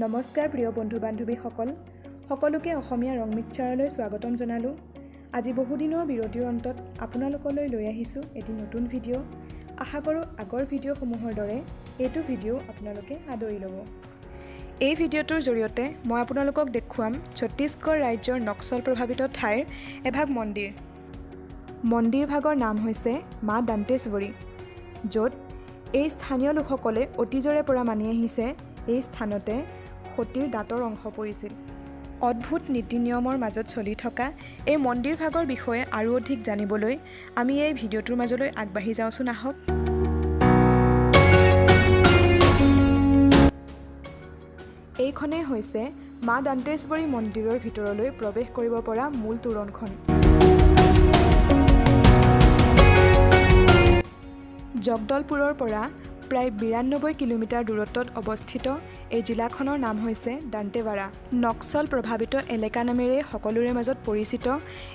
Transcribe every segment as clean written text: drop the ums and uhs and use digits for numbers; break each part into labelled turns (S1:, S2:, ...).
S1: নমস্কাৰ প্ৰিয় বন্ধু বান্ধৱীসকল, সকলোকে অসমীয়া ৰং মিক্সাৰলৈ স্বাগতম জনালোঁ। আজি বহুদিনৰ বিৰতিৰ অন্তত আপোনালোকলৈ লৈ আহিছোঁ এটি নতুন ভিডিঅ'। আশা কৰোঁ আগৰ ভিডিঅ'সমূহৰ দৰে এইটো ভিডিঅ' আপোনালোকে আদৰি ল'ব। এই ভিডিঅ'টোৰ জৰিয়তে মই আপোনালোকক দেখুৱাম ছত্তীশগড় ৰাজ্যৰ নক্সল প্ৰভাৱিত ঠাইৰ এভাগ মন্দিৰ। মন্দিৰভাগৰ নাম হৈছে মা দান্তেশ্বৰী, য'ত এই স্থানীয় লোকসকলে অতীজৰে পৰা মানি আহিছে এই স্থানতে সতীৰ দাঁতৰ অংশ পৰিছিল। অদ্ভুত নীতি নিয়মৰ মাজত চলি থকা এই মন্দিৰভাগৰ বিষয়ে আৰু অধিক জানিবলৈ আমি এই ভিডিঅ'টোৰ মাজলৈ আগবাঢ়ি যাওঁচোন আহক। এইখনেই হৈছে মা দান্তেশ্বৰী মন্দিৰৰ ভিতৰলৈ প্ৰৱেশ কৰিব পৰা মূল তোৰণখন। জগদলপুৰৰ পৰা প্ৰায় 92 কিলোমিটাৰ দূৰত্বত অৱস্থিত এই জিলাখনৰ নাম হৈছে দান্তেৱাৰা। নক্সল প্ৰভাৱিত এলেকা নামেৰে সকলোৰে মাজত পৰিচিত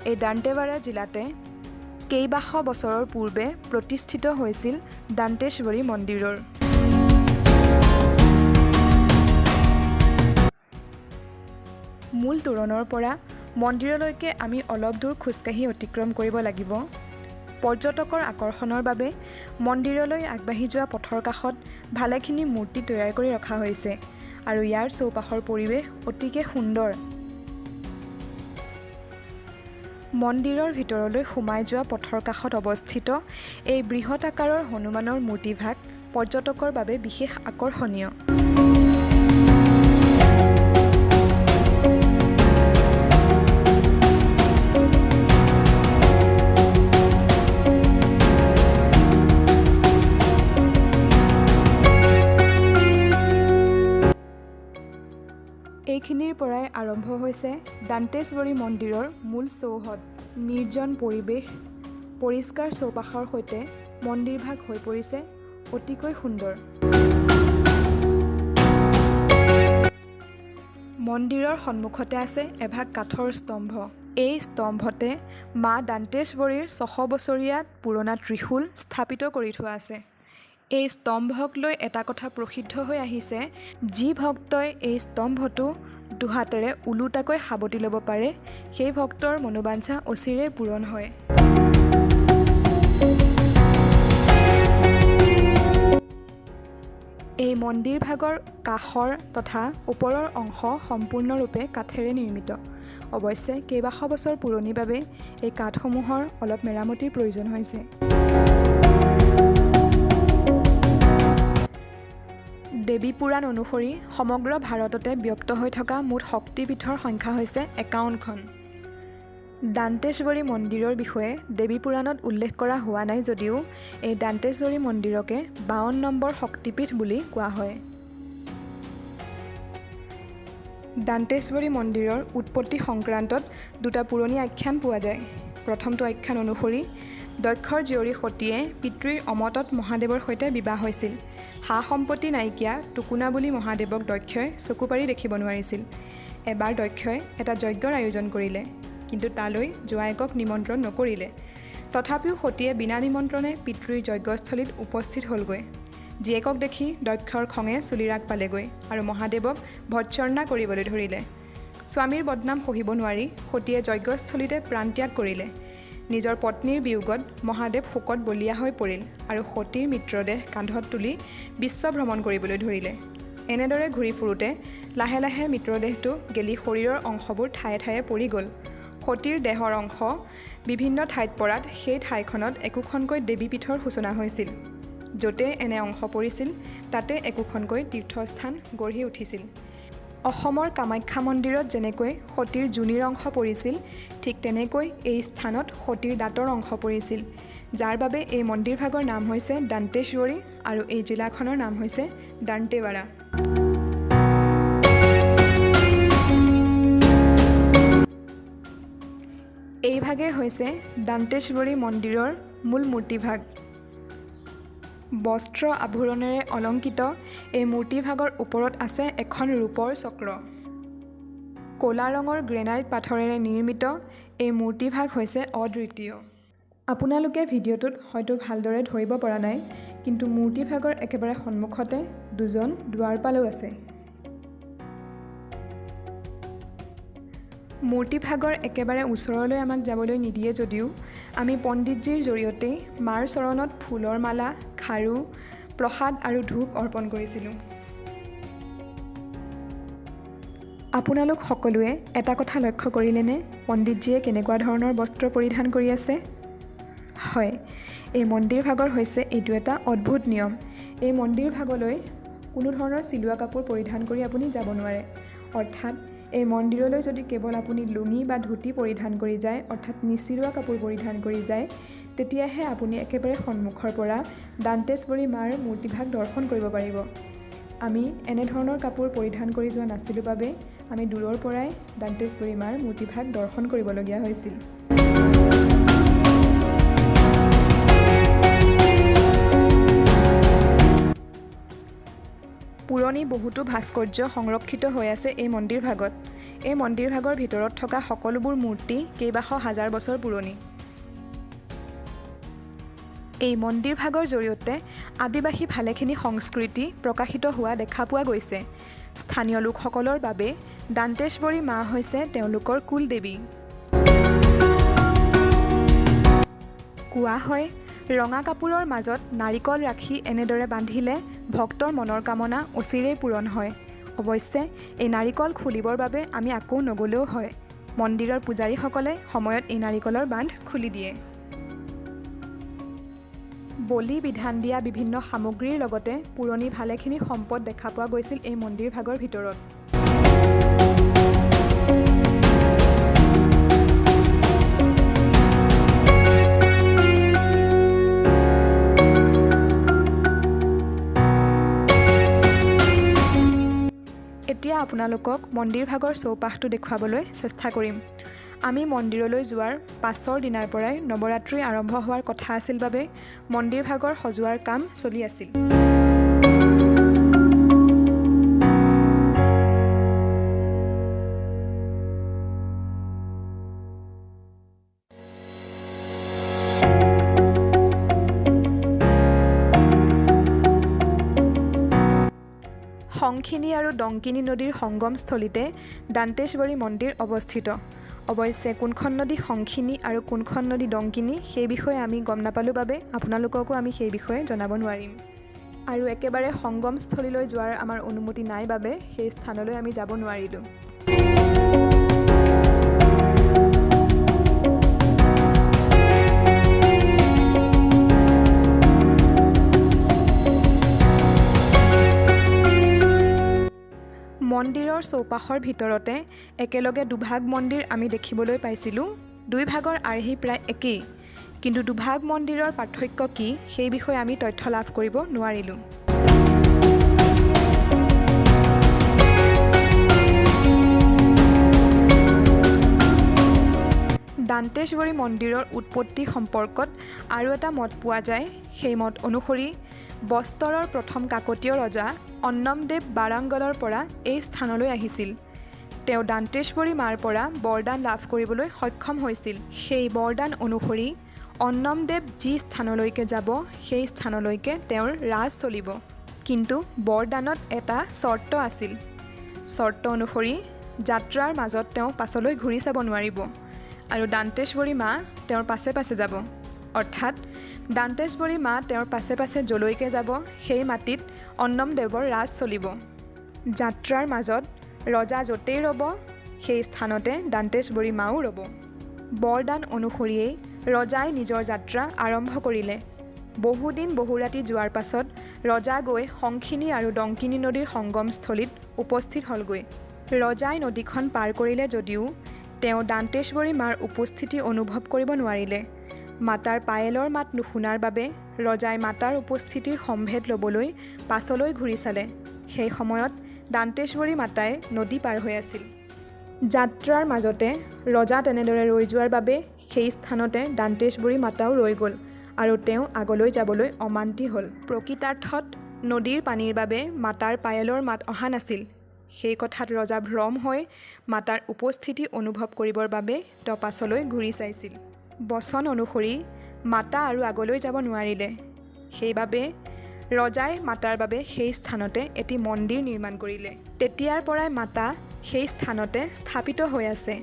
S1: এই দান্তেৱাৰা জিলাতে কেইবাশ বছৰৰ পূৰ্বে প্ৰতিষ্ঠিত হৈছিল দান্তেশ্বৰী মন্দিৰৰ। মূল তোৰণৰ পৰা মন্দিৰলৈকে আমি অলপ দূৰ খোজকাঢ়ি অতিক্ৰম কৰিব লাগিব। পৰ্যটকৰ আকৰ্ষণৰ বাবে মন্দিৰলৈ আগবাঢ়ি যোৱা পথৰ কাষত ভালেখিনি মূৰ্তি তৈয়াৰ কৰি ৰখা হৈছে আৰু ইয়াৰ চৌপাশৰ পৰিৱেশ অতিকে সুন্দৰ। মন্দিৰৰ ভিতৰলৈ সোমাই যোৱা পথৰ কাষত অৱস্থিত এই বৃহৎ আকাৰৰ হনুমানৰ মূৰ্তিভাগ পৰ্যটকৰ বাবে বিশেষ আকৰ্ষণীয়। এইখিনিৰ পৰাই আৰম্ভ হৈছে দান্তেশ্বৰী মন্দিৰৰ মূল চৌহদ। নিৰ্জন পৰিৱেশ, পৰিষ্কাৰ চৌপাশৰ সৈতে মন্দিৰভাগ হৈ পৰিছে অতিকৈ সুন্দৰ। মন্দিৰৰ সন্মুখতে আছে এভাগ কাঠৰ স্তম্ভ। এই স্তম্ভতে মা দান্তেশ্বৰীৰ 600 বছৰীয়া পুৰণা ত্ৰিশূল স্থাপিত কৰি থোৱা আছে। এই স্তম্ভক লৈ এটা কথা প্ৰসিদ্ধ হৈ আহিছে, যি ভক্তই এই স্তম্ভটো দুহাতেৰে ওলোটাকৈ সাৱটি ল'ব পাৰে, সেই ভক্তৰ মনোবাঞ্ছা অচিৰেই পূৰণ হয়। এই মন্দিৰভাগৰ কাষৰ তথা ওপৰৰ অংশ সম্পূৰ্ণৰূপে কাঠেৰে নিৰ্মিত। অৱশ্যে কেইবাশ বছৰ পুৰণি বাবে এই কাঠসমূহৰ অলপ মেৰামতিৰ প্ৰয়োজন হৈছে। দেৱী পুৰাণ অনুসৰি সমগ্ৰ ভাৰততে ব্যপ্ত হৈ থকা মুঠ শক্তিপীঠৰ সংখ্যা হৈছে 51খন। দান্তেশ্বৰী মন্দিৰৰ বিষয়ে দেৱী পুৰাণত উল্লেখ কৰা হোৱা নাই যদিও এই দান্তেশ্বৰী মন্দিৰকে 52 নম্বৰ শক্তিপীঠ বুলি কোৱা হয়। দান্তেশ্বৰী মন্দিৰৰ উৎপত্তি সংক্ৰান্তত দুটা পুৰণি আখ্যান পোৱা যায়। প্ৰথমটো আখ্যান অনুসৰি দক্ষৰ জীয়ৰী সতীয়ে পিতৃৰ অমতত মহাদেৱৰ সৈতে বিবাহ হৈছিল। সা সম্পত্তি নাইকিয়া টোকোনা বুলি মহাদেৱক দক্ষই চকু পাৰি দেখিব নোৱাৰিছিল। এবাৰ দক্ষই এটা যজ্ঞৰ আয়োজন কৰিলে, কিন্তু তালৈ জোঁৱায়েকক নিমন্ত্ৰণ নকৰিলে। তথাপিও সতীয়ে বিনা নিমন্ত্ৰণে পিতৃৰ যজ্ঞস্থলীত উপস্থিত হ'লগৈ। জীয়েকক দেখি দক্ষৰ খঙে চুলিৰ আগ পালেগৈ আৰু মহাদেৱক ভৰ্ৎসনা কৰিবলৈ ধৰিলে। স্বামীৰ বদনাম সহিব নোৱাৰি সতীয়ে যজ্ঞস্থলীতে প্ৰাণত্যাগ কৰিলে। নিজৰ পত্নীৰ বিয়োগত মহাদেৱ শোকত বলিয়া হৈ পৰিল আৰু সতীৰ মৃতদেহ কান্ধত তুলি বিশ্ব ভ্ৰমণ কৰিবলৈ ধৰিলে। এনেদৰে ঘূৰি ফুৰোঁতে লাহে লাহে মৃতদেহটো গেলি শৰীৰৰ অংশবোৰ ঠায়ে ঠায়ে পৰি গ'ল। সতীৰ দেহৰ অংশ বিভিন্ন ঠাইত পৰাত সেই ঠাইখনত একোখনকৈ দেৱীপীঠৰ সূচনা হৈছিল। য'তে এনে অংশ পৰিছিল, তাতে একোখনকৈ তীৰ্থস্থান গঢ়ি উঠিছিল। অসমৰ কামাখ্যা মন্দিৰত যেনেকৈ সতীৰ যোনিৰ অংশ পৰিছিল, ঠিক তেনেকৈ এই স্থানত সতীৰ দাঁতৰ অংশ পৰিছিল, যাৰ বাবে এই মন্দিৰভাগৰ নাম হৈছে দান্তেশ্বৰী আৰু এই জিলাখনৰ নাম হৈছে দান্তেৱাৰা। এইভাগেই হৈছে দান্তেশ্বৰী মন্দিৰৰ মূল মূৰ্তিভাগ। বস্ত্ৰ আভৰণেৰে অলংকৃত এই মূৰ্তিভাগৰ ওপৰত আছে এখন ৰূপৰ চক্ৰ। ক'লা ৰঙৰ গ্ৰেনাইট পাথৰেৰে নিৰ্মিত এই মূৰ্তিভাগ হৈছে অদ্বিতীয়। আপোনালোকে ভিডিঅ'টোত হয়তো ভালদৰে ধৰিব পৰা নাই, কিন্তু মূৰ্তিভাগৰ একেবাৰে সন্মুখতে দুজন দুৱাৰপালো আছে। মূৰ্তিভাগৰ একেবাৰে ওচৰলৈ আমাক যাবলৈ নিদিয়ে যদিও আমি পণ্ডিতজীৰ জৰিয়তেই মাৰ চৰণত ফুলৰ মালা, খাৰু, প্ৰসাদ আৰু ধূপ অৰ্পণ কৰিছিলোঁ। আপোনালোক সকলোৱে এটা কথা লক্ষ্য কৰিলেনে, পণ্ডিতজীয়ে কেনেকুৱা ধৰণৰ বস্ত্ৰ পৰিধান কৰি আছে? হয়, এই মন্দিৰভাগৰ হৈছে এইটো এটা অদ্ভুত নিয়ম। এই মন্দিৰভাগলৈ কোনো ধৰণৰ চিলোৱা কাপোৰ পৰিধান কৰি আপুনি যাব নোৱাৰে। অৰ্থাৎ এই মন্দিৰলৈ যদি কেৱল আপুনি লুঙি বা ধুতি পৰিধান কৰি যায়, অৰ্থাৎ নিচিলোৱা কাপোৰ পৰিধান কৰি যায়, তেতিয়াহে আপুনি একেবাৰে সন্মুখৰ পৰা দান্তেশ্বৰী মাৰ মূৰ্তিভাগ দৰ্শন কৰিব পাৰিব। আমি এনেধৰণৰ কাপোৰ পৰিধান কৰি যোৱা নাছিলোঁ বাবে আমি দূৰৰ পৰাই দান্তেশ্বৰী মাৰ মূৰ্তিভাগ দৰ্শন কৰিবলগীয়া হৈছিল। পুৰণি বহুতো ভাস্কৰ্য সংৰক্ষিত হৈ আছে এই মন্দিৰভাগত। এই মন্দিৰভাগৰ ভিতৰত থকা সকলোবোৰ মূৰ্তি কেইবাশ হাজাৰ বছৰ পুৰণি। এই মন্দিৰভাগৰ জৰিয়তে আদিবাসী ভালেখিনি সংস্কৃতি প্ৰকাশিত হোৱা দেখা পোৱা গৈছে। স্থানীয় লোকসকলৰ বাবে দান্তেশ্বৰী মা হৈছে তেওঁলোকৰ কুলদেৱী। কোৱা হয়, ৰঙা কাপোৰৰ মাজত নাৰিকল ৰাখি এনেদৰে বান্ধিলে ভক্তৰ মনৰ কামনা অচিৰেই পূৰণ হয়। অৱশ্যে এই নাৰিকল খুলিবৰ বাবে আমি আকৌ নগ'লেও হয়, মন্দিৰৰ পূজাৰীসকলে সময়ত এই নাৰিকলৰ বান্ধ খুলি দিয়ে। বলি বিধান দিয়া বিভিন্ন সামগ্ৰীৰ লগতে পুৰণি ভালেখিনি সম্পদ দেখা পোৱা গৈছিল এই মন্দিৰভাগৰ ভিতৰত। এতিয়া আপোনালোকক মন্দিৰভাগৰ চৌপাশটো দেখুৱাবলৈ চেষ্টা কৰিম। আমি মন্দিৰলৈ যোৱাৰ পাছৰ দিনাৰ পৰাই নৱৰাত্ৰি আৰম্ভ হোৱাৰ কথা আছিল বাবে মন্দিৰভাগৰ সজোৱাৰ কাম চলি আছিল। শংখিনী আৰু ডংকিনী নদীৰ সংগমস্থলীতে দান্তেশ্বৰী মন্দিৰ অৱস্থিত। অৱশ্যে কোনখন নদী শংখিনী আৰু কোনখন নদী ডংকিনী সেই বিষয়ে আমি গম নাপালোঁ বাবে আপোনালোককো আমি সেই বিষয়ে জনাব নোৱাৰিম। আৰু একেবাৰে সংগমস্থলীলৈ যোৱাৰ আমাৰ অনুমতি নাই বাবে সেই স্থানলৈ আমি যাব নোৱাৰিলোঁ। মন্দিৰৰ চৌপাশৰ ভিতৰতে একেলগে দুভাগ মন্দিৰ আমি দেখিবলৈ পাইছিলোঁ। দুই ভাগৰ আৰ্হি প্ৰায় একেই, কিন্তু দুভাগ মন্দিৰৰ পাৰ্থক্য কি সেই বিষয়ে আমি তথ্য লাভ কৰিব নোৱাৰিলোঁ। দান্তেশ্বৰী মন্দিৰৰ উৎপত্তি সম্পৰ্কত আৰু এটা মত পোৱা যায়। সেই মত অনুসৰি বস্তৰৰ প্ৰথম কাকতীয় ৰজা অন্নমদেৱ বাৰাংগলৰ পৰা এই স্থানলৈ আহিছিল। তেওঁ দান্তেশ্বৰী মাৰ পৰা বৰদান লাভ কৰিবলৈ সক্ষম হৈছিল। সেই বৰদান অনুসৰি অন্নমদেৱ যি স্থানলৈকে যাব সেই স্থানলৈকে তেওঁৰ ৰাজ চলিব। কিন্তু বৰদানত এটা চৰ্ত আছিল। চৰ্ত অনুসৰি যাত্ৰাৰ মাজত তেওঁ পাছলৈ ঘূৰি চাব নোৱাৰিব আৰু দান্তেশ্বৰী মা তেওঁৰ পাছে পাছে যাব। অৰ্থাৎ দান্তেশ্বৰী মা তেওঁৰ পাছে পাছে য'লৈকে যাব সেই মাটিত অন্নমদেৱৰ ৰাজ চলিব। যাত্ৰাৰ মাজত ৰজা য'তেই ৰ'ব সেই স্থানতে দান্তেশ্বৰী মাও ৰ'ব। বৰদান অনুসৰিয়েই ৰজাই নিজৰ যাত্ৰা আৰম্ভ কৰিলে। বহুদিন বহুৰাতি যোৱাৰ পাছত ৰজা গৈ শংখিনী আৰু ডংকিনী নদীৰ সংগমস্থলীত উপস্থিত হ'লগৈ। ৰজাই নদীখন পাৰ কৰিলে যদিও তেওঁ দান্তেশ্বৰী মাৰ উপস্থিতি অনুভৱ কৰিব নোৱাৰিলে। মাতাৰ পায়েলৰ মাত নুশুনাৰ বাবে ৰজাই মাতাৰ উপস্থিতিৰ সম্ভেদ ল'বলৈ পাছলৈ ঘূৰি চালে। সেই সময়ত দান্তেশ্বৰী মাতাই নদী পাৰ হৈ আছিল। যাত্ৰাৰ মাজতে ৰজা তেনেদৰে ৰৈ যোৱাৰ বাবে সেই স্থানতে দান্তেশ্বৰী মাতাও ৰৈ গ'ল আৰু তেওঁ আগলৈ যাবলৈ অমান্তি হ'ল। প্ৰকৃতাৰ্থত নদীৰ পানীৰ বাবে মাতাৰ পায়েলৰ মাত অহা নাছিল। সেই কথাত ৰজা ভ্ৰম হৈ মাতাৰ উপস্থিতি অনুভৱ কৰিবৰ বাবে তেওঁ পাছলৈ ঘূৰি চাইছিল। বচন অনুসৰি মাতা আৰু আগলৈ যাব নোৱাৰিলে। সেইবাবে ৰজাই মাতাৰ বাবে সেই স্থানতে এটি মন্দিৰ নিৰ্মাণ কৰিলে। তেতিয়াৰ পৰাই মাতা সেই স্থানতে স্থাপিত হৈ আছে।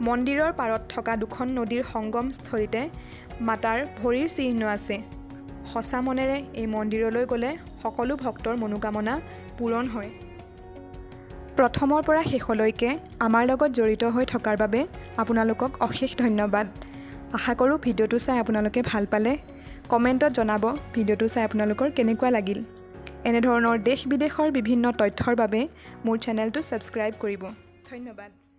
S1: মন্দিৰৰ পাৰত থকা দুখন নদীৰ সংগমস্থলীতে মাতাৰ ভৰিৰ চিহ্ন আছে। সঁচা মনেৰে এই মন্দিৰলৈ গ'লে সকলো ভক্তৰ মনোকামনা পূৰণ হয়। প্ৰথমৰ পৰা শেষলৈকে আমাৰ লগত জড়িত হৈ থকাৰ বাবে আপোনালোকক অশেষ ধন্যবাদ। আশা কৰোঁ ভিডিঅ'টো চাই আপোনালোকে ভাল পালে। কমেণ্টত জনাব ভিডিঅ'টো চাই আপোনালোকৰ কেনেকুৱা লাগিল। এনেধৰণৰ দেশ বিদেশৰ বিভিন্ন তথ্যৰ বাবে মোৰ চেনেলটো ছাবস্ক্ৰাইব কৰিব। ধন্যবাদ।